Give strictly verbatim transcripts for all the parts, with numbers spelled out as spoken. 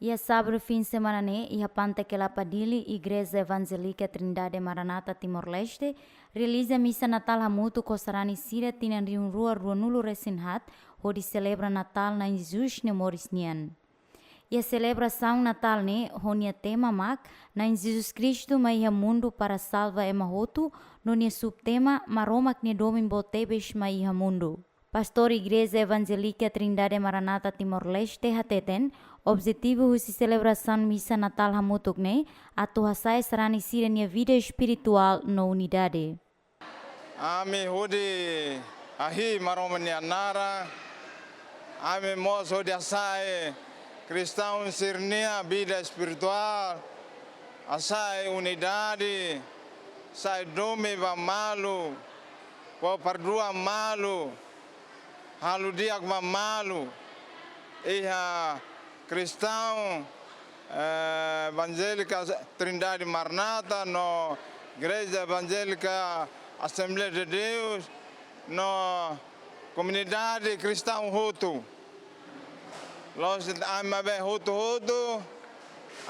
Iha sábadu fin semana ne'e, iha Pante Kelapa Dili, Igreja Evangélica Trindade Maranata Timor-Leste realiza misa Natál hamutuk ho sarani sira tinan rihun rua ruanulu resin haat, hodi selebra Natál Na'i Jesus nia moris nian. Iha selebrasaun Natál ne'e, ho nia tema mak Na'i Jesus Kristu mai iha mundu para salva ema hotu, no nia subtema Maromak nia domin boot tebes mai iha mundu. Pastór Igreja Evangélica Trindade Maranata Timor-Leste hateten, objetivu husi selebrasaun misa Natál hamutuk ne'e atu hasa'e sarani sira-nia vida espirituál no unidade. Ami hodi hahi'i Maromak nia naran, ami mós hodi hasa'e kristaun sira-nia vida espirituál, hasa'e unidade, sai domin ba malu, fó perdua malu, halo di'ak ba malu. Iha kristaun, eh, Evangélica Trindade Maranata, no Igreja Evangélica Assembleia de Deus, no komunidade kristaun hotu. Loos, ami maibé hotu-hotu,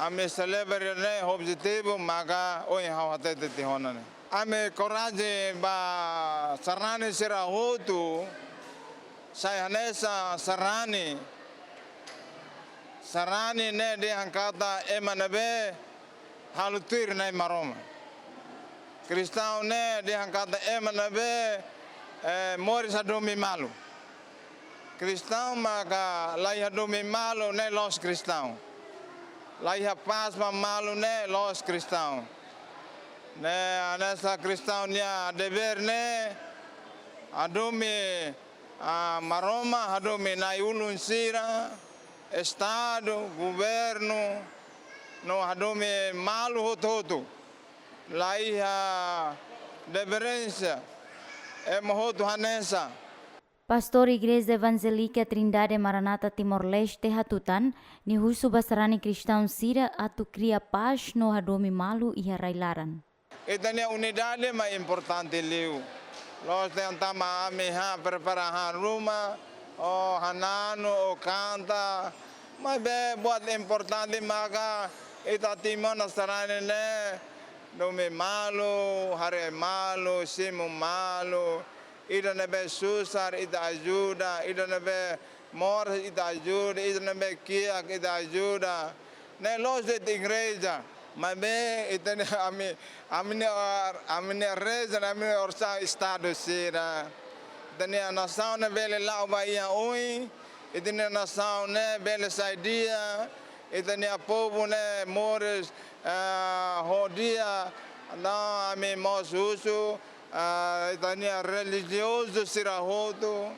ami selebra ne'e objetivu maka ohin ha'u hatete tiha ona ne'e. Ami enkoraja ba sarani sira hotu, sai hanesan sarani, sarani ne'e dehan katak ema ne'ebé halo tuir Na'i Maromak. Kristaun ne'e dehan katak ema ne'ebé, eh, moris hadomi malu. Kristaun maka la iha domin malu ne'e loos kristaun. La iha pás ba malu ne'e loos kristaun. Ne'e hanesan kristaun nia devér ne'e hadomi, ah, Maromak, hadomi na'i-ulun sira, estadu, governu, no hadomi malu hotu-hotu. La iha diferensa, ema hotu hanesan. Pastór Igreja Evangélica Trindade Maranata Timor-Leste hatutan, nia husu ba sarani kristaun sira atu kria pás no hadomi malu iha rai-laran. Ita-nia unidade mak importante liu. Loos dehan tanba ami hahán prepara hahán ruma, ou hananu, ou kanta. Maibé buat importante maka ita timoroan sarani ne'e domin malu, haree malu, simu malu. Ida ne'ebé susar ita ajuda, ida ne'ebé moras ita ajuda, ida ne'ebé kiak ita ajuda. Ne'e loos de'it igreja, maibé ita-nia ami, ami-nia or-, ami-nia rejiaun, ami-nia orasaun estadu sira. Ita-nia nasaun ne'e bele la'o ba iha oin, ita-nia nasaun ne'e bele sai di'ak, ita-nia povu ne'e moris, eh, ho di'ak, entaun ami mós husu, ah, ita-nia relijiozu sira hotu.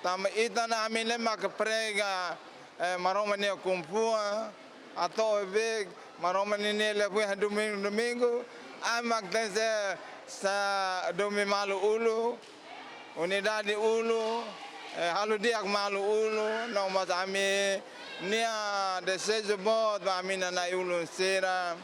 Tanba ita ne'e ami ne'e mak prega, eh, Maromak nia kompoa, atu obe Maromak ninia liafuan domingu, domingu, ami mak tenke sai domin malu uluk, unidade uluk, eh, halo di'ak malu uluk, no mós ami-nia dezeju boot ba ami-nia na'i-ulun sira.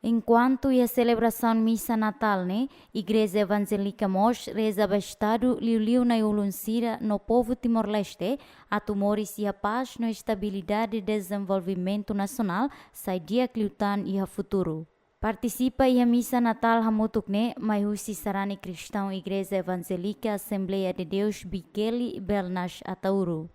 Enkuantu iha selebrasaun misa Natál ne'e, Igreja Evangélica mós reza ba estadu, liuliu na'i-ulun sira no povu Timor-Leste, atu moris iha pás no estabilidade, dezenvolvimentu nasionál sai di'ak liután iha futuru. Partisipa iha misa Natál hamutuk ne'e mai husi sarani kristaun Igreja Evangélica Assembleia de Deus Bikeli, Belnas, Ataúro.